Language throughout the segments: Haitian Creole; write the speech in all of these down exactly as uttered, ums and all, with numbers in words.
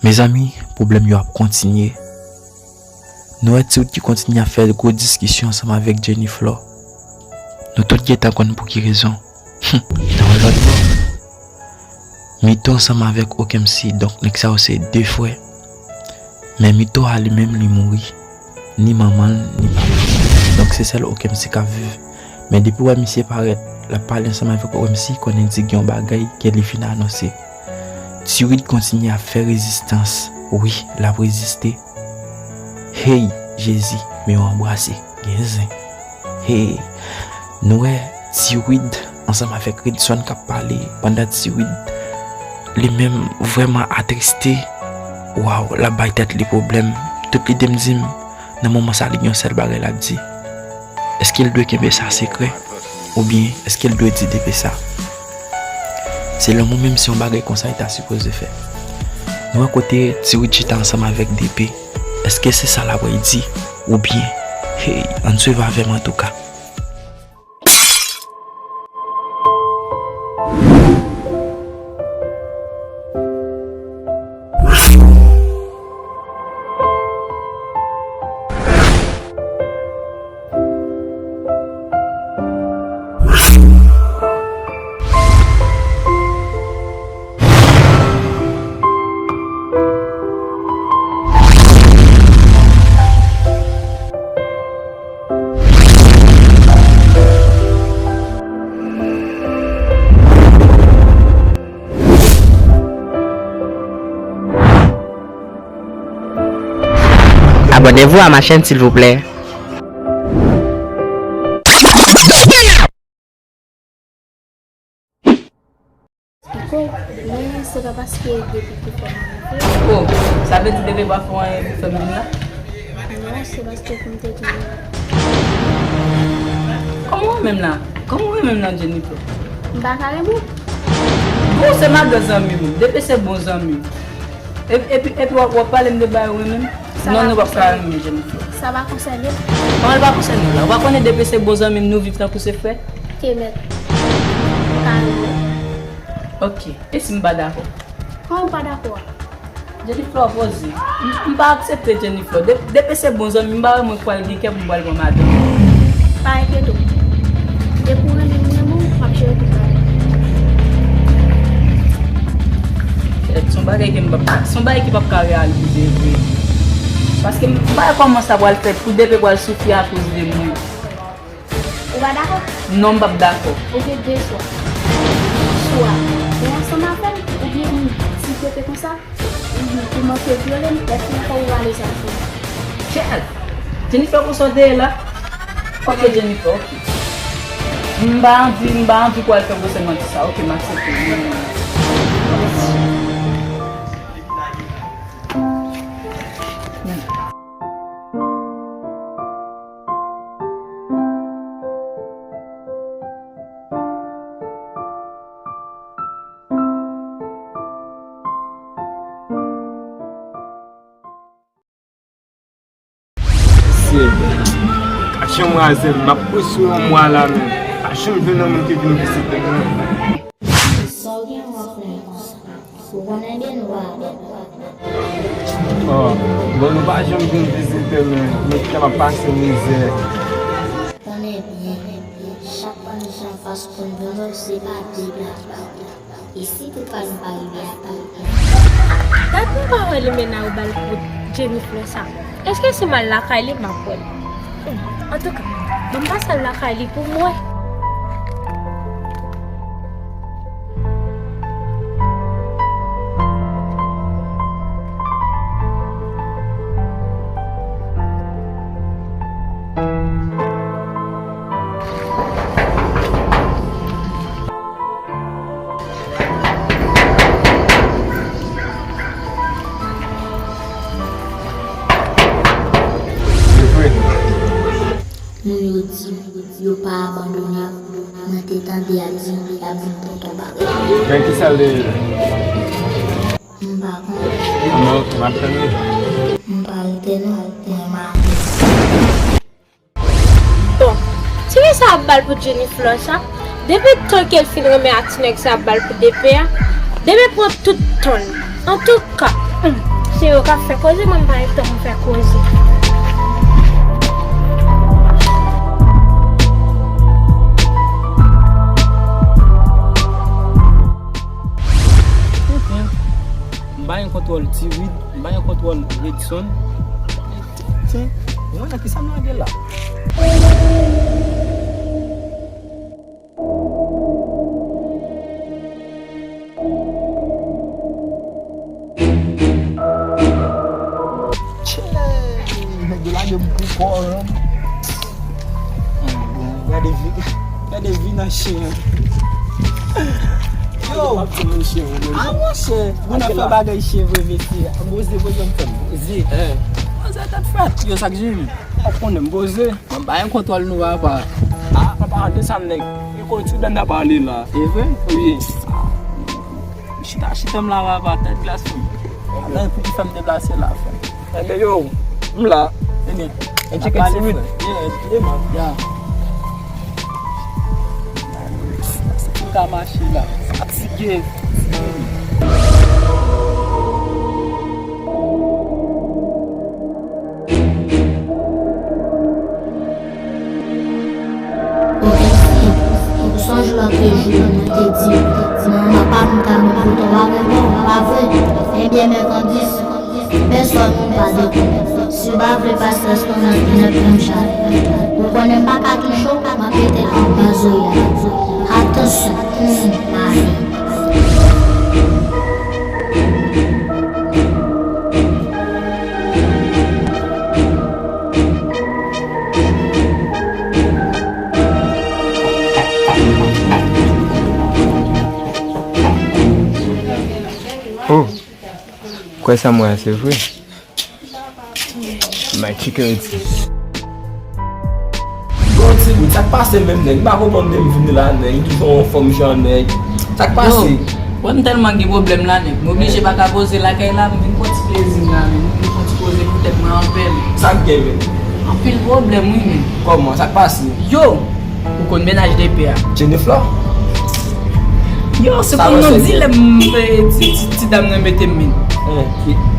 Mezanmi, pwoblèm yo ap kontinye. Nou wè Ti Wid ki kontinye ap fè gwo diskisyon ansanm avèk Jenny Flor. Nou tout gentan konn pou ki rezon. Hum, nan yon lòt bò, Mito ansanm avèk Okemsi, donk nèg sa yo se de frè. Men Mito a li menm li mouri. Ni manman l, ni papa l. Donk se sèl Okemsi k ap viv. Men depi w wè misye parèt, l ap pale ansanm avèk Okemsi, konnen di gen yon bagay ke li fin anonse. Ti Wid kontinye ap fè rezistans. Wi, l ap reziste. Hey, Jezi, men yo anbrase. Gen zen. Hey, nou wè Ti Wid ansanm avèk Redson k ap pale, pandan Ti Wid li menm vrèman atriste. Waw, l ap bay tèt li pwoblèm. Tout lide m di m, nan moman sa li gen yon sèl bagay l ap di. Èske l dwe kenbe sa sekrè? Oubyen èske l dwe di D P sa? Selon mwen menm, se yon bagay konsa li ta sipoze fè. Nou wè kote Ti Wid chita ansanm avèk D P. Èske se sa l ap di? Oubyen, hey, ann swiv avè m antouka. Abonnez-vous à ma chaîne, s'il vous plaît. Piko, men se pa paske depi ki fè m rive. Oh, sa vle di depi pa fè anyen pou fè m vin la? Non, se paske pou m te di nou. Kòman w menm la? Kòman w menm la, Jennifer? M pa ka renmen w. Bon, se madan zanmi m. Depi se bon zanmi m. Epi, epi, epi w ap, w ap pale m de bagay ou renmen m? Non, nou p ap ka renmen Jennifer. Sa pa konsène m. Kòman l pa konsène w la? Ou pa konnen depi se bon zanmi m, nou viv tankou se frè? Kemèt. M pa renmen w. Ok. E si m pa dakò? Kòman w pa dakò a? Jennifer poze. M, m pa aksepte Jennifer. De, depi se bon zanmi m, m pa wè mwen k pral gen kè pou m pral pran madanm. Pa enkyete w. Depi w renmen m, renmen w, m ap jere tout bagay. Kèt, se yon bagay ke m p ap ka, se yon bagay ki p ap ka reyalize vre. Paske m pa wè kòman sa pral fèt pou depi pral soufri akoz de mwen. Ou pa dakò? Non, m p ap dakò. Ou gen de chwa. Swa ou ansanm avè m, oubyen m di Pepe konsa, ou, ou manke vyole m, èske ankò ou ale sa sou mwen? Kèt! Jennifer, konsa w te ye la? Ok, Jennifer, ok. M pa anvi, m pa anvi pou w al fè gwosè manti sa. Ok, m aksepte. Mesye, pa janm raze m, m ap pran sou yon mwa la menm. Pa janm jwenn yon moun ki vin vizite mwen. Sa w gen w ap fè konsa? Ou konnen gen dwa. Oh, bon, nou pa janm vin vizite m, nou tèlman pase mizè. Konnen byen, chak moun gen yon fason pou l vin, se pa de blag. E si tout pa nou pa rive a tan? Dat m pa wè li mennen al bal pou Jennifer sa. Èske si m al lakay li, m ap wè l? Hmm, antouka, ban m pase al lakay li pou m wè. Moun yo di yo pa abandone, mwen te tande y ap di y ap vin tonton bagay. Men kisa l te ye? M pa konnen. Non, m ap tande. M pa rete non, mwen mare. Bon, ti fi sa ap bal pou Jennifer sa. Depi tan ke l fin renmen ak ti nèg sa ap bal pou D P a, D P pran tout tan l. Antouka, hmm, Se yo k ap fè koze, mwen m pa gen tan pou m fè koze. M pa gen kontwòl Tiwid, m pa gen kontwòl Redson. Tiens, mwen nan ki sa m lage la? Tchè, nèg yo lage m pou kò, hein. Bon, gade vi, gade vi nan chen an. Yo, a monchè, moun ap fè bagay chen vre mesye. Poze, poze m fè m poze. Poze tèt frèt, yo sa k jwenn. Ou konnen m poze. Mwen ba yon kontwòl nou papa. Ah, papa, de sa nèg. Li konn ti dan nan pale la. E vre? Wi. Chita, chita m la papa, tèt glas wi. Nan pou ki fè m deplase la frè. Enben yo, m la. Enben, en tcheke ti wi. Yeah, yeah, man. Yeah. Sa ki ka mache la. Fatige. Ou sonj lòt jou, mwen te di, manman pa m ta mouri, tonton pa gen manman, pa vre? Ebyen, mèkredi, pèsòn moun pa dekouvri. Si w pa vle pastè Stonnan vin ap pran m chak. Ou konnen m pa ka touche w, m ap pete anba zoya. Atansyon, hmm, mari. Oh, kwè sa m wè a se vre. My security. Bon, Tibout, sa k pase menm nèg? M pa konprann de m vini la nèg, m toujou anfòm jan nèg. Sa k pase? Yo, wè m tèlman gen pwoblèm la nèg. M oblije pa ka poze lakay la, m vin pran ti plezi m la menm. M vin pran ti poze pou tèt mwen anpè menm. Sa k gen menm? Anpil pwoblèm wi menm. Kòman? Sa k pase? Yo! Ou konn mennaj de pè a? Jennifer? Yo, se pou nou di lè m, eh, ti, ti, ti dam nan mete m men. Eh,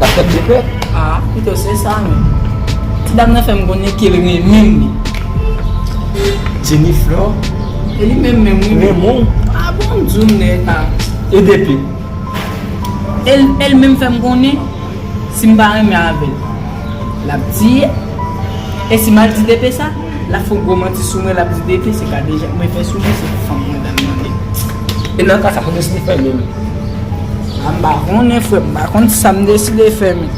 dam nan de pè? Ah, pito se sa men. Ti dam nan fè m konnen ke l renmen m li. Jennifer? E li menm menm wi men. Renmen w? Ah bon, m di w nèg. Ah. E de pè? E l, e l menm fè m konnen, si m pa renmen avè l, l ap di, e si m al di de pè sa, l ap fè yon gwo manti sou mwen, l ap di de pè, se ka deja mwen fè sou li, se fanm mwen dam mande. E nan ka sa, sa deside fè menm? A, m pa konnen, frè, m pa konn sa m deside fè, men.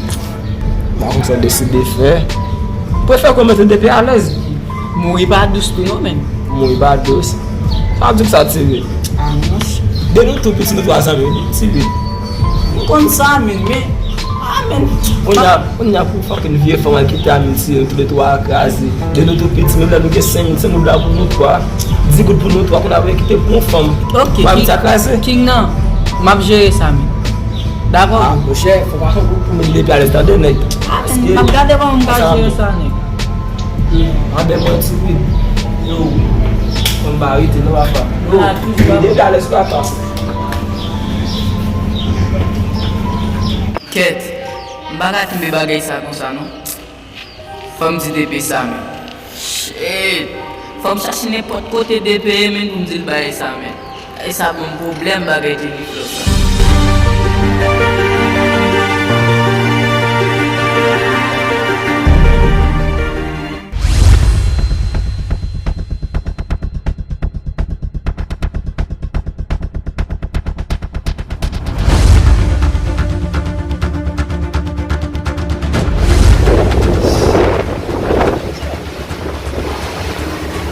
M pa konn sa w deside fè. Prefere kòmanse de pè alèz. Mouri pa dous tou non, men. Mouri pa dous. Sa di sa, Tibi? Ah, non. De nou tou piti, nou twa zanmi, wi, Tibi. M konn sa, men, men, ah, men. Kounye a, kounye a pou fucking vye fanm al kite a, men, Tibi, nou tou de twa kraze. De nou tou piti, menm lè nou gen senk goud, senk goud la pou nou twa. Dis goud pou nou twa, kounye a pou kite pou yon fanm. Ok, King, King nan, m ap jere sa, men. Dakò? Ah, monchè, fò pa fè pou, pou mete de pè alèz tande, nèg. Ah, m ap gade kòman m ka jere sa, nèg. Anben mwen ti wi. Yo. Konn pa rete non papa. Yo. Mete de pè alèz papa. Kèt. M pa ka kenbe bagay sa konsa non. Fò m di de pè sa menm. Shit. Fò m chache nenpòt kote de pè ye menm pou m di l bagay sa menm. E sa ban m pwoblèm bagay Jennifer sa.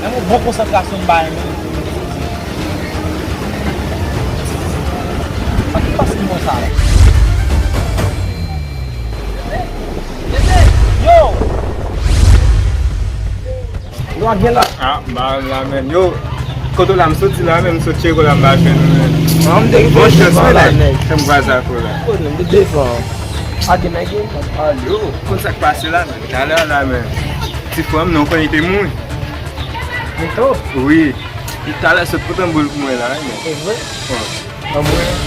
Menm yon bon konsantrasyon m pa renmen l. Sa ki pase m konsa la? Yo! Yo, a gen la. Ah, m pa la menm. Yo, kote w la, m soti la menm, m sot tcheke w la, m pa jwenn ou menm. Bon chans wi la, fè m kwaze ak ou la. Kote m te devan. A gen nèg yo? Alo, konn sa k pase la menm? Talè la menm. Ti frè m non, konnen li te mouri. Mito? Wi. Li talè sot pote yon boul pou mwen la, wi. E vre? Wi. Ban mwen.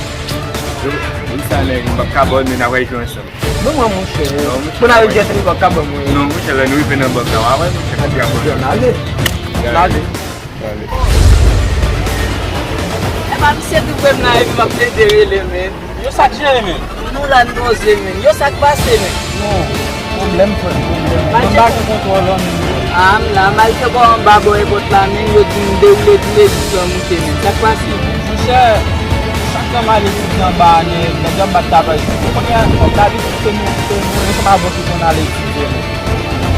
Yo, wi sa nèg, m p ap ka ba w l, men n a pral jwe ansanm. Ban mwen, monchè. Non, monchè, pou n ale jete li bank la, ban mwen. Non, monchè, lè nou rive nan bank la, w a wè, monchè, kote a bank la. N ale. N ale. N ale. Epa, misye tou kwè m nan epi m ap plede rele, men. Yo, sa k jere, men? Nou la, n poze, men. Yo, sa k pase, men? Non, pwoblèm, frè m, pwoblèm. Mwen pa gen kontwòl an menm. Ah, m la, m al fè bò anba bò èpòt la, men yo di m dewoule tou legliz lan moute, men. Sa k pase? Monchè, chak tan m al etidye anba a, nèg, nèg yo ap bat tapaj sou mwen. Kounye a, dabitid, se nou, se nou, ansanm avè w ki konn al etidye, men.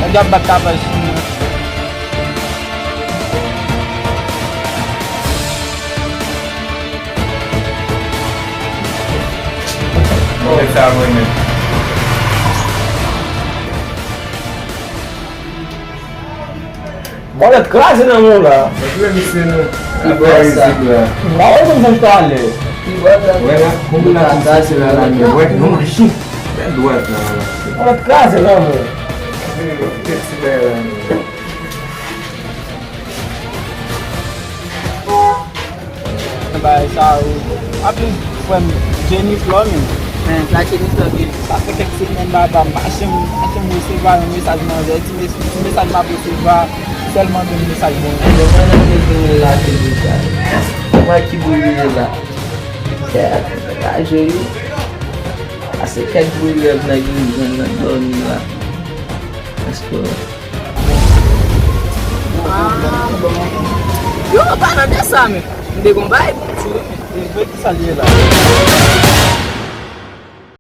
Nèg yo ap bat tapaj sou mwen. Mwen sa mwen menm. Bòlèt kraze nan men w la. Mwen vle misye non. Ki bò sa? M pa wè konn sa talè. Ki bò sa? Wè la, konbinasyon se la la men. Wè, non, chou. Bèl dwèt la. Bòlèt kraze nan men w. Kite ti bèl la. Bagay sa yo. Anplis, frè m, Jennifer menm. Men, sa Jennifer gen. Sa fè kèk semèn baba m mache, m mache, m resevwa yon mesaj manzè, ti mes-, ti mesaj m ap resevwa, sèlman gen mesaj bon. Yo, mwen nan bezwen relate de sa. Mwen ki boule la. Kèt, raje wi. Ase kèk boule nèg yo jwenn nan dòmi la. Èske Ah, bon. Yo, an palan de sa menm, m te gon bagay pou di w, men. E vre, ki sa l ye la?